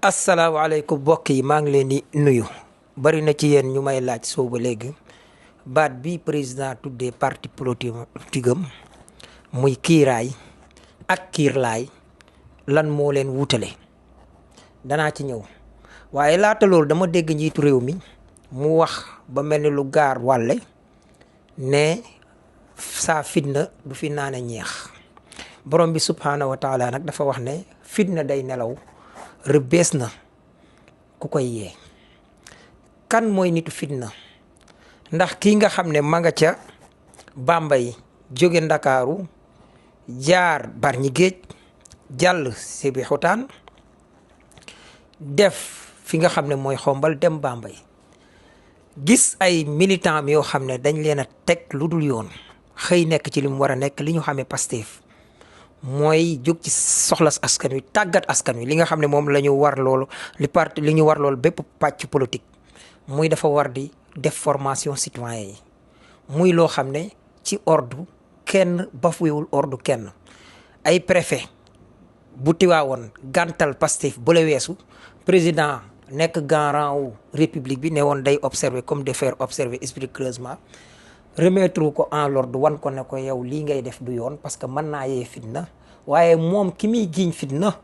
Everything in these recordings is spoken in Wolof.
asalaamaaleykum mbokk yi maa ngi leen di nuyu bari na ci yéen ñu may laaj soo ba léegi baat bi président tuddee parti politique am muy kiiraay ak kiirlaay lan moo leen wutale danaa ci ñëw waaye laata loolu dama dégg njiitu réew mi mu wax ba mel ni lu gaar wàlle ne saa fitna du fi naane ñeex borom bi subhaanahu wa taala nag dafa wax ne fitna day nelaw rëbbees na ku koy yee kan mooy nitu fitna ndax kii nga xam ne ma nga ca Bambey jóge Ndakaaru jaar Bargny Géej jàll Sébikotane def fi nga xam ne mooy Xombal dem Bambey gis ay militant yoo xam ne dañ leen a teg lu dul yoon xëy nekk ci li mu war a nekk li ñu xamee Pastef mooy jóg ci soxlas askan wi tàggat askan wi li nga xam ne moom la ñu war loolu li ñu war loolu bépp pàcc politique muy dafa war di def formation citoyen yi muy loo xam ne ci ordre kenn bafuyewul ordre kenn ay préfet bu tiwaawoon gàntal Pastef bu la weesu président nekk garant wu république bi ne woon day observer comme de faire observer scrupuleusement remettre ko en l'ordre wan ko ne ko yow lii ngay def du yoon parce que mën naa yee fitna waaye moom ki muy giiñ fitna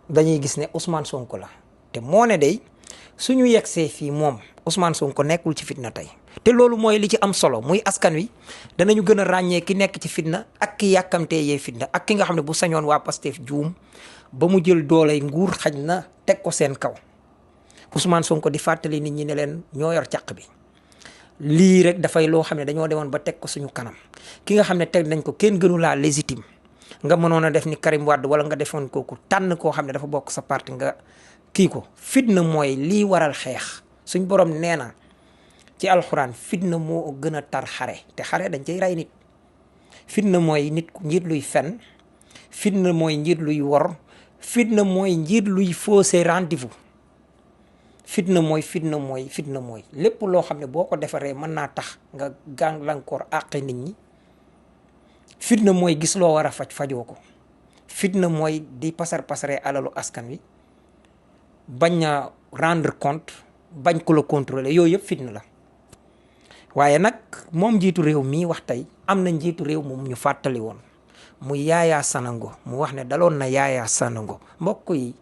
dañuy gis ne Ousmane Sonko la te moo ne day suñu yegsee fii moom Ousmane Sonko nekkul ci fitna tey te loolu mooy li ci am solo muy askan wi danañu gën a ràññee ki nekk ci fitna ak ki yàkkamtee yee fitna ak ki nga xam ne bu sañoon waa Pastef juum ba mu jël dooley nguur xaj na teg ko seen kaw Ousmane Sonko di fàttali nit ñi ne leen ñoo yor càq bi lii rek dafay loo xam ne dañoo demoon ba teg ko suñu kanam ki nga xam ne teg nañ ko kenn gënu laa légitime nga mënoon a def ni Karim Wade wala nga defoon kooku tànn koo xam ne dafa bokk sa parti nga kii ko fitna mooy lii waral xeex suñ borom nee na ci alxuraan fitna moo gën a tar xare te xare dañ cay rey nit fitna mooy njiit luy fen fitna mooy njiit luy wor fitna mooy njiit luy fausser rendez-vous fitna mooy lépp loo xam ne boo ko defaree mën naa tax nga gàllankoor àqi nit ñi fitna mooy gis loo war a fajoo ko fitna mooy di pasaree alalu askan wi bañ a rendre compte bañ ko la contrôler yooyu yëpp fitna la waaye nag moom njiitu réew mii wax tey am na njiitu réew moom ñu fàttali woon mu Yaya Sanango mu wax ne daloon na Yaya Sanango mbokk yi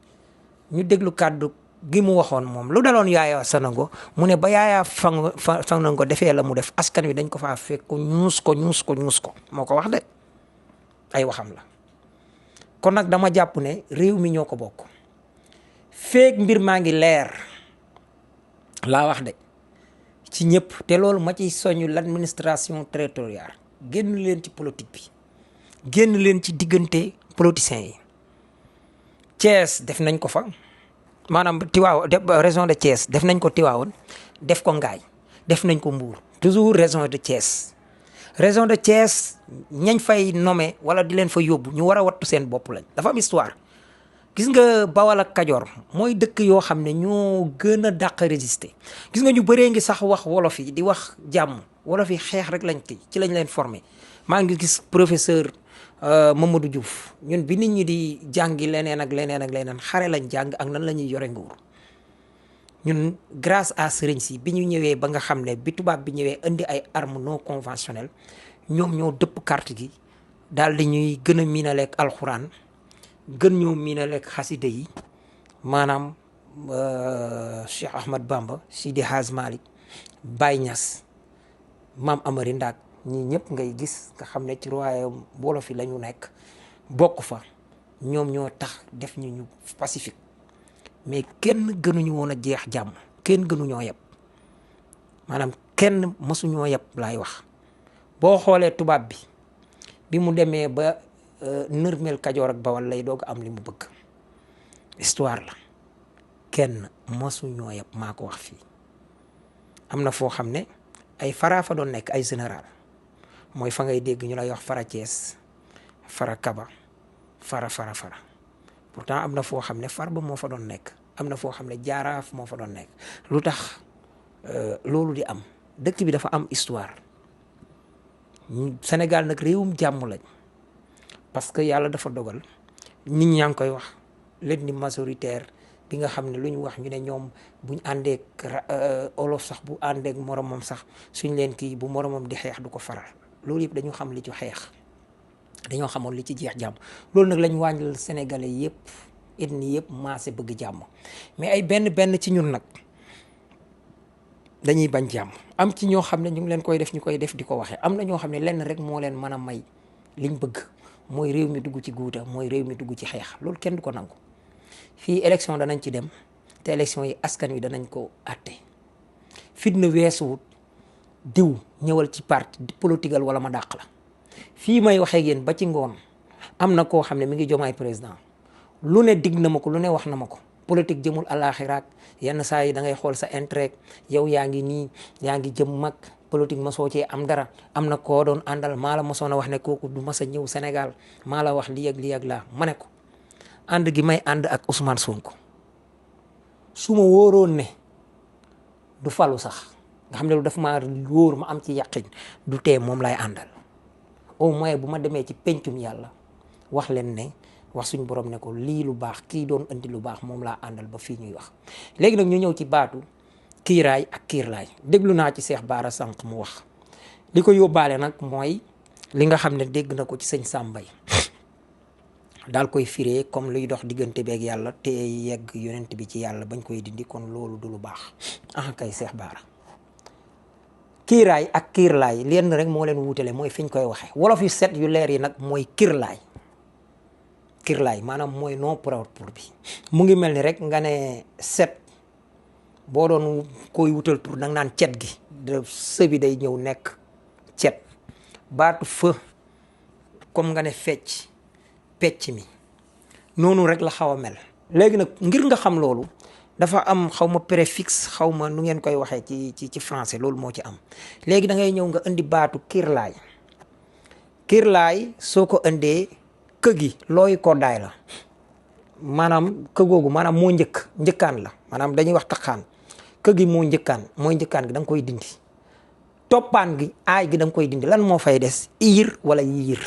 ñu déglu kàddu gi mu waxoon moom lu daloon Yaya Sanango mu ne ba Yaya Sanango defee la mu def askan wi dañ ko faa fekk ko ñuus ko moo ko wax de ay waxam la kon nag dama jàpp ne réew mi ñoo ko bokk feek mbir maa ngi leer laa wax de ci ñëpp te loolu ma ciy soñu l'administration territoriale génn leen ci politique bi génn leen ci diggante politiciens yi Thiès def nañ ko fa maanaam région de Thiès def nañ ko Tivaouane def ko Ngaye def nañ ko Mbour toujours région de Thiès ñañ fay nommé wala di leen fa yóbbu ñu war a wattu seen bopp lañ dafa am histoire gis nga Bawal ak Kajoor mooy dëkk yoo xam ne ñoo gën a dàq résister gis nga ñu bëree ngi sax wax wolof yi di wax jàmm wolof yi xeex rek lañ ci lañ leen formé maa ngi gis professeur Mamadou Diouf ñun bi nit ñi di jàngi leneen xare lañ jàng ak nan la ñuy yore nguur ñun grâce à sëriñ si bi ñu ñëwee ba nga xam ne bi tubaab bi ñëwee indi ay armes non conventionnelles ñoom ñoo dëpp carte gi daal di ñuy gën a miinaleeg alxuraan gën ñoo miinaleeg xasida yi maanaam Cheikh Ahmad Bamba Sidi Hadj Malick Baye Niass Maam Amari Ndaak ñii ñëpp ngay gis nga xam ne ci royaume wolof yi la ñu nekk bokk fa ñoom ñoo tax def ñu pacifique mais kenn gënuñu woon a jeex jàmm kenn gënuñoo yeb maanaam kenn mësuñoo yeb laay wax boo xoolee tubaab bi mu demee ba nërmeel Kajoor ak Bawal lay doog am li mu bëgg histoire la kenn mësuñoo yeb maa ko wax fii am na foo xam ne ay fara fa doon nekk ay général mooy fa ngay dégg ñu lay wax fara Thiès fara Kaba fara pourtant am na foo xam ne Farba moo fa doon nekk am na foo xam ne Jaaraaf moo fa doon nekk lu tax loolu di am dëkk bi dafa am histoire Sénégal nag réewum jàmm lañ parce que yàlla dafa dogal nit ñaa ngi koy wax l'ethnie majoritaire bi nga xam ne lu ñu wax ñu ne ñoom buñ àndeek olof sax bu àndeek moromam sax suñ leen kii bu moromam di xeex du ko faral loolu yëpp dañu xam li ci xeex dañoo xamoon li ci jeex jàmm loolu nag lañ wàññil sénégalais yëpp ethnie yëpp maase bëgg jàmm mais ay benn ci ñun nag dañuy bañ jàmm am ci ñoo xam ne ñu ngi leen koy def ñu koy def di ko waxee am na ñoo xam ne lenn rek moo leen mën a may liñ bëgg mooy réew mi dugg ci guuta mooy réew mi dugg ci xeex loolu kenn du ko nangu fii élection danañ ci dem te élection yi askan wi danañ ko àtte fitna weesuwut diw ñëwal ci parti politigal wala ma dàq la fii may waxee yéen ba ci ngoon am na koo xam ne mi ngi jomaay président lu ne digg na ma ko lu ne wax na ma ko politique jëmul àllaaxiraat yenn saa yi da ngay xool sa intérêt yow yaa ngi nii yaa ngi jëm mag politique ma soo cee am dara am na koo doon àndal maa la mosoon a wax ne kooku du mas a ñëw Sénégal maa la wax lii ak laa ma ne ko ànd gi may ànd ak Ousmane Sonko su ma wóoroon ne du falu sax nga xam ne lu dafa ma wóor ma am ci yàqin du tee moom lay àndal au moins bu ma demee ci pencum yàlla wax leen ne wax suñu borom ne ko lii lu baax kii doon indi lu baax moom laa àndal ba fii ñuy wax léegi nag ñu ñëw ci baatu kiiraay ak kiirlaay déglu naa ci Cheikh Bara sànq mu wax li ko yóbbaale nag mooy li nga xam ne dégg na ko ci sëñ Sambay daal koy firee comme luy dox diggante beeg yàlla te yegg yonent bi ci yàlla bañ koy dindi kon loolu du lu baax ah kay Cheikh Bara kiiraay ak kiirlaay lenn rek moo leen wuutale mooy fi ñu koy waxee wolof yu set yu leer yi nag mooy kiirlaay maanaam mooy non propre bi mu ngi mel ni rek nga ne set boo doon koy wutal tur danga naan cet gi de së bi day ñëw nekk cet baatu fë comme nga ne pecc mi noonu rek la xaw a mel léegi nag ngir nga xam loolu dafa am xaw ma préfixe xaw ma nu ngeen koy waxee ci français loolu moo ci am léegi da ngay ñëw nga indi baatu kiirlaay soo ko indee kë gi looy koddaay la maanaam kë googu maanaam moo njëkkaan la maanaam dañuy wax taxaan kë gi mooy njëkkaan gi da nga koy dindi toppaan gi aay gi da nga koy dindi lan moo fay des iir wala yiir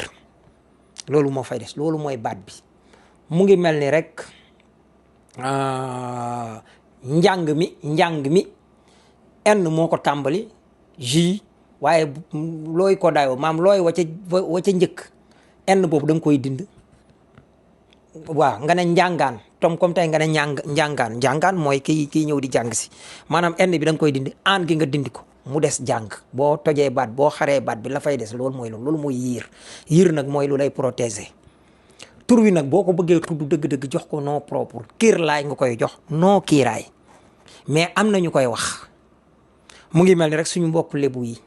loolu moo fay des loolu mooy baat bi mu ngi mel ni rek njàng mi n moo ko tàmbali j waaye looy ko daayoo maam looy wa ca njëkk n boobu da nga koy dind waaw nga ne njàngaan comme tey nga ne njàngaan mooy kii ñëw di jàng si maanaam n bi da nga koy dindi aan gi nga dindi ko mu des jàng boo tojee baat boo xaree baat bi la fay des loolu mooy yiir nag mooy lu lay protéger tur wi nag boo ko bëggee tudd dëgg-dëgg jox ko non propre kiirlaay nga koy jox non kiiraay mais am na ñu koy wax mu ngi mel ni rek suñu mbokk lébu yi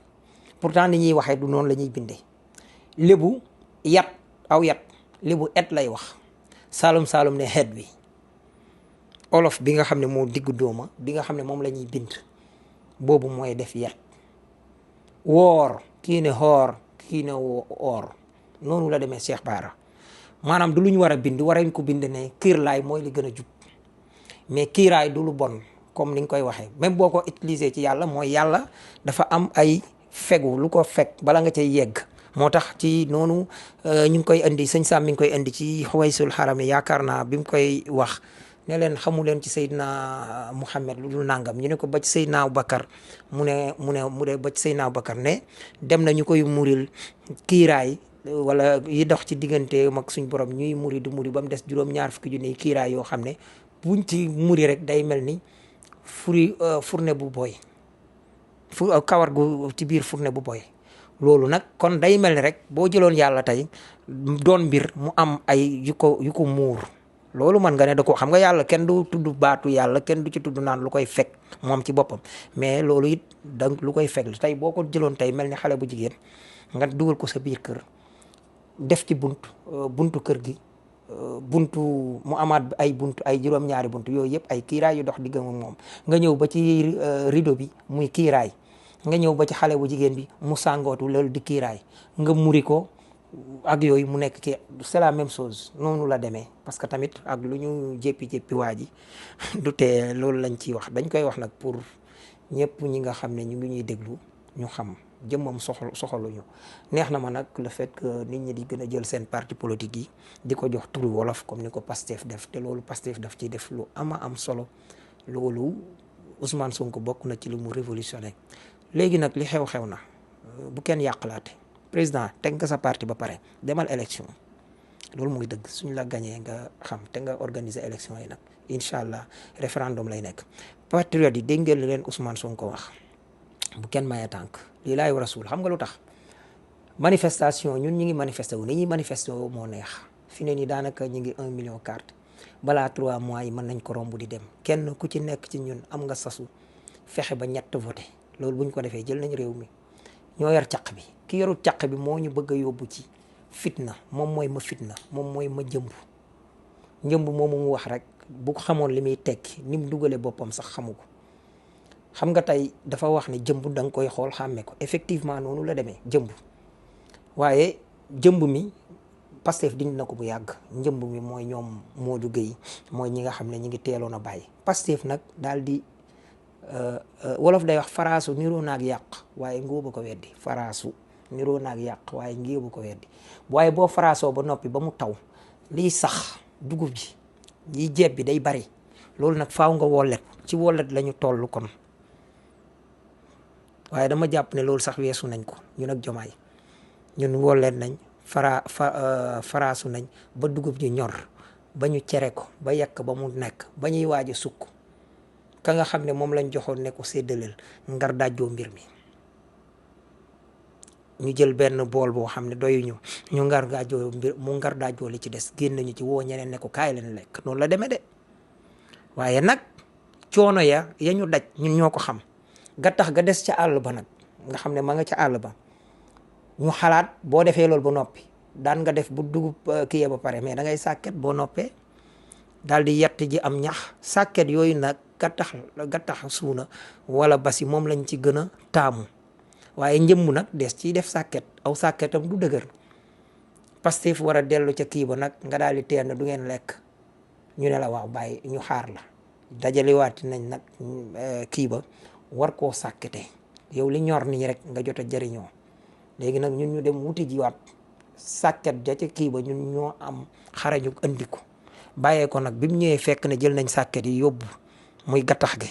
pourtant ni ñuy waxee du noonu la ñuy bindee lébu aw yat lébu et lay wax saalum ne xeet wi olof bi nga xam ne moo diggu dóoma bi nga xam ne moom la ñuy bind boobu mooy def yat woor kii ne xoor kii ne oor noonu la demee Cheikh Bara maanaam du lu ñu war a bind warañ ko bind ne kiirlaay mooy li gën a jub mais kiiraay du lu bon comme ni nga koy waxee même boo ko utiliser ci yàlla mooy yàlla dafa am ay fegu lu ko fekk bala nga cay yegg moo tax ci noonu ñu ngi koy indi sëñ Sam mi ngi koy indi ci Xuwaysul Xarami yaakaar naa bi mu koy wax ne leen xamu leen ci Seydina Muhammad lu dul nangam ñu ne ko ba ci Seydina Abubakar mu ne ba ci Seydina Abubakar ne dem na ñu koy muril kiiraay wala yi dox ci diggante mag suñ borom ñuy muri di muri ba mu des juróom-ñaar fukki junni kiiraay yoo xam ne buñ ci muri rek day mel ni fourne bu boy kawar gu ci biir fourne bu boy loolu nag kon day mel ni rek boo jëloon yàlla tey doon mbir mu am ay yu ko muur loolu man nga ne da ko xam nga yàlla kenn du tudd baatu yàlla kenn du ci tudd naan lu koy fekk moom ci boppam mais loolu it da lu koy fekk la tey boo ko jëloon tey mel ni xale bu jigéen nga dugal ko sa biir kër def ci buntu kër gi buntu mu amaat ay buntu ay juróom-ñaari buntu yooyu yëpp ay kiiraay yu dox diggam ak moom nga ñëw ba ci rideau bi muy kiiraay nga ñëw ba ci xale bu jigéen bi mu sàngootu loolu di kiiraay nga muri ko ak yooyu mu nekk kii c'est la même chose noonu la demee parce que tamit ak lu ñu jéppi waa ji du tee loolu lañ ciy wax dañ koy wax nag pour ñëpp ñi nga xam ne ñu ngi ñuy déglu ñu xam jëmmam soxaluñu. neex na ma nag le fait que nit ñi di gën a jël seen parti politique yi di ko jox turu wolof comme ni ko Pastef def te loolu Pastef daf ciy def lu am solo. loolu Ousmane Sonko bokk na ci li mu révolutionné léegi nag li xew na bu kenn yàqalaate président teg nga sa parti ba pare demal élection loolu mooy dëgg suñ la gañee nga xam te nga organiser élection yi nag incha allah référendum lay nekk. patriote yi dégg ngeen leen Ousmane Sonko wax bu kenn maye tànk lii laay war a suul xam nga lu tax manifestation ñun ñi ngi manifesté wu ni ñuy manifesté wu moo neex fi ne nii daanaka ñu ngi 1 million carte balaa 3 mois yi mën nañ ko romb di dem kenn ku ci nekk ci ñun am nga sasu fexe ba ñett voté loolu buñ ko defee jël nañ réew mi ñoo yor caq bi ki yorul caq bi moo ñu bëgg a yóbbu ci fitna moom mooy ma fitna moom mooy ma njëmb moomu mu wax rek bu ko xamoon li muy tekki ni mu dugalee boppam sax xamu ko. xam nga tey dafa wax ne jëmb da nga koy xool xàmme ko effectivement noonu la demee jëmb waaye jëmb mi Pastef dindi na ko bu yàgg njëmb mi mooy ñoom Modou Gueye mooy ñi nga xam ne ñi ngi teeloon a bàyyi Pastef nag daal di wolof day wax faraasu niroo naag yàq waaye ngóoba ko weddi faraasu niroo naag yàq waaye ngóoba ko weddi waaye boo faraasoo ba noppi ba mu taw liy sax dugub ji liy jeeb bi day bari loolu nag faaw nga wollet ci wollet la ñu toll kon waaye dama jàpp ne loolu sax weesu nañ ko ñun ak Jomaay ñun wollet nañ faraasu nañ ba dugub ji ñor ba ñu cere ko ba yekk ba mu nekk ba ñuy waaj a sukk ka nga xam ne moom lañ joxoon ne ko séddaleel ngar dajjoo mbir mi ñu jël benn bool boo xam ne doyuñu ñu ngar dajjoo li ci des génn ñu ci woo ñeneen ne ko kaay leen lekk noonu la demee de waaye nag coono ya ñu daj ñun ñoo ko xam gattax ga des ca àll ba nag nga xam ne ma nga ca àll ba ñu xalaat boo defee loolu ba noppi daan nga def bu dugub kii ba pare mais da ngay sàkket boo noppee daal di yett ji am ñax sàkket yooyu nag gattax suuna wala basi moom lañ ci gën a taamu waaye njëmb nag des ciy def sàkket aw sàkketam du dëgër Pastef war a dellu ca kii ba nag nga daal di teen du ngeen lekk ñu ne la waaw bàyyi ñu xaar la dajaliwaati nañ nag kii ba war koo sàkkete yow li ñor nii rek nga jot a jëriñoo léegi nag ñun ñu dem wuti jiwaat sàkket ja ca kii ba ñun ñoo am xarañu andi ko bàyyee ko nag bi mu ñëwee fekk ne jël nañ sàkket yi yóbbu muy gattax gi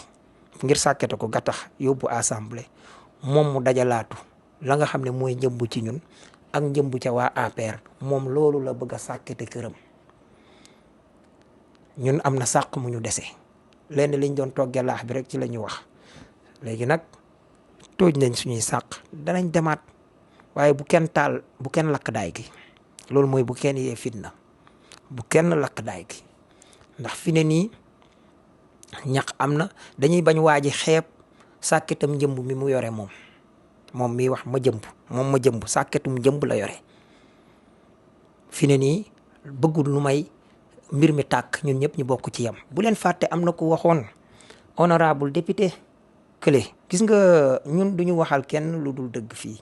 ngir sàkkete ko gattax yóbbu assemblée moom mu dajalaatu la nga xam ne mooy njëmbu ci ñun ak njëmbu ca waa APR moom loolu la bëgg a sàkkete këram ñun am na sàq mu ñu dese lenn liñ doon toggee laax bi rek ci la ñu wax léegi nag tooj nañ suñuy sàq danañ demaat waaye bu kenn lakk daay gi loolu mooy bu kenn yee fitna bu kenn lakk daay gi ndax fi ne nii ñax am na dañuy bañ waaji xeeb sàkketam njëmb mi mu yore moom miy wax ma jëmb sàkketum njëmb la yore fi ne nii bëggul lu may mbir mi tàkk ñun ñëpp ñu bokk ci yam bu leen fàtte am na ku waxoon honorable député kële gis nga ñun duñu waxal kenn lu dul dëgg fii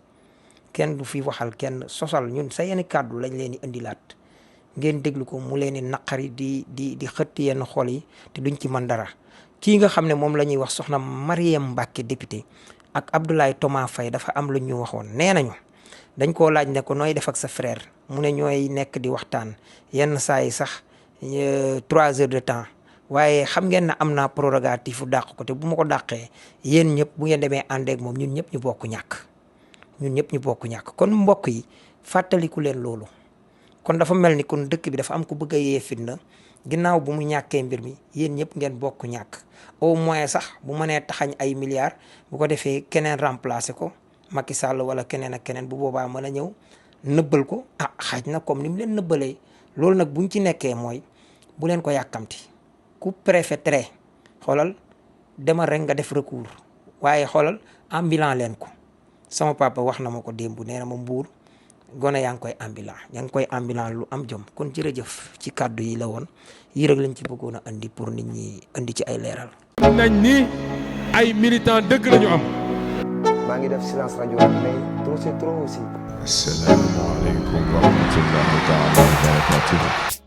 kenn du fi waxal kenn sosal ñun sa yenn kàddu lañ leen di indilaat ngeen déglu ko mu leen di naqari di xëtt yenn xol yi te duñ ci mën dara kii nga xam ne moom la ñuy wax soxna Mariam Mbacke député ak Abdoulaye Thomas Faye dafa am lu ñu waxoon nee nañu dañ koo laaj ne ko nooy def ak sa frère mu ne ñooy nekk di waxtaan yenn saa yi sax 3 heures de temps waaye xam ngeen ne am naa prérogative dàq ko te bu ma ko dàqee yéen ñëpp bu ngeen demee àndeek moom ñun ñëpp ñu bokk ñàkk kon mbokk yi fàttaliku leen loolu kon dafa mel ni kon dëkk bi dafa am ko bëgg a yee fitna ginnaaw bu mu ñàkkee mbir mi yéen ñëpp ngeen bokk ñàkk au moins sax bu mënee taxañ ay milliards bu ko defee keneen remplacer ko Macky Sall wala keneen ak keneen bu boobaa mën a ñëw nëbbal ko xaaj na comme ni mu leen nëbbalee loolu nag buñ ci nekkee mooy bu leen ko yàkkamti ku préféré xoolal demal rek nga def recours waaye xoolal ambulant leen ko sama papa wax na ma ko démb nee na ma Mbuur gone yaa ngi koy ambulant lu am jom kon jërëjëf ci kàddu yi la woon yi rek lañ ci bëggoon a andi pour nit ñi andi ci ay leeral. nañ ni ay militant dëgg lañu am. maa ngi def silence rajo mais trop c'est trop aussi. Asalaamaaleykum wa rahmatullahi taala wa barakatuh.